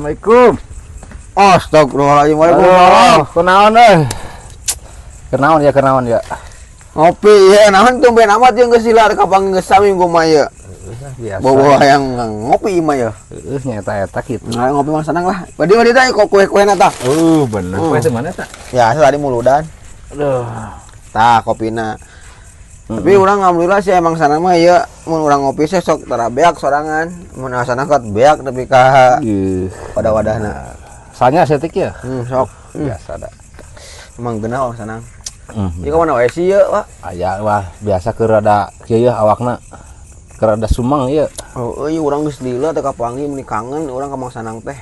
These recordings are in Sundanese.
Assalamualaikum. Astagfirullahaladzim. Waalaikumsalam. Aduh, kunaon euy? Kunaon ya, kunaon ya? Ngopi ya, naon tumben amat jeung geus silar kapanggih geus saminggu mah ya. Biasa. Bobo hayang ngopi mah ya. Heeh, nya eta-eta kitu. Nah, ngopi mah senang lah. Badi badi teh kok kue-kue na tah. Oh, bener. Hmm. Kue teh mana tah? Ya, tadi muludan. Aduh. Tah kopina. Tapi urang alhamdulillah sih emang sana mah ya, mun urang ngopi sih sok tara beak sorangan. Mun asana kot beak tapi ka Ih, pada wadahna. Sanya setik ya? Hmm, sok. Biasa da. Emang geunah orang sanang. Hmm. Ieu ka mana wae sih ieu, Pak? Aya wah, biasa keur rada kieu yeuh awakna. Keur rada sumeng ieu. Oh, euy, urang geus lila teh kapanggih, meuni kangen urang ka Mang Sanang teh.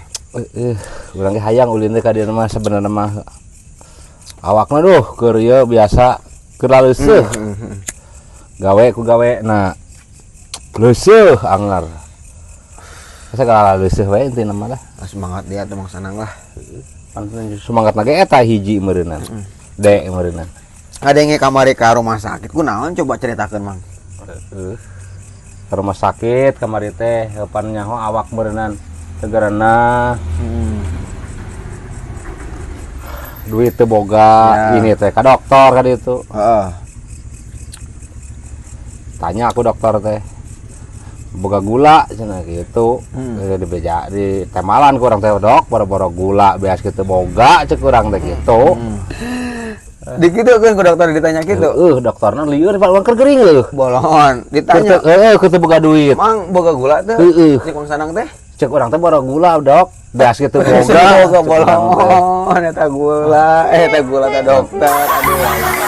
Urang ge hayang ulin teh ka dieu mah sebenarnya mah. Awakna duh keur ieu biasa keur laleuseuh. Gawe ku gawe na leuseuh anger. Segala leuseuh wae intina mah lah. Ah, semangat dia tuh Mang Sanang lah. Pan semangat lagi eta hiji meureunnan. De meureunnan. Ada yang kamari ka rumah sakit kunaon, coba ceritakeun, Mang. Heeh. Ke rumah sakit kamari teh pan nyaho awak meureunnan segerana duit teu boga Ya. ini teh ka dokter ka ditu. Tanya aku dokter teh boga gula cenah gitu. Di beja di temalan kurang teh, "Dok, boro-boro gula beas kitu boga," cek urang teh gitu. Di kitu kan ku dokter ditanya gitu. Heeh, dokterna lieur, Pak, urang keur gering leuh. Bolon ditanya. Heeh, keur teu boga duit. "Mang, boga gula teh?" Heeh. Cek Mang Sanang teh. Cek urang teh, "Boro gula, Dok, beas kitu boga." Boga Cek urang teh. bolon eta gula, eh, eta gula teh dokter. Aduh.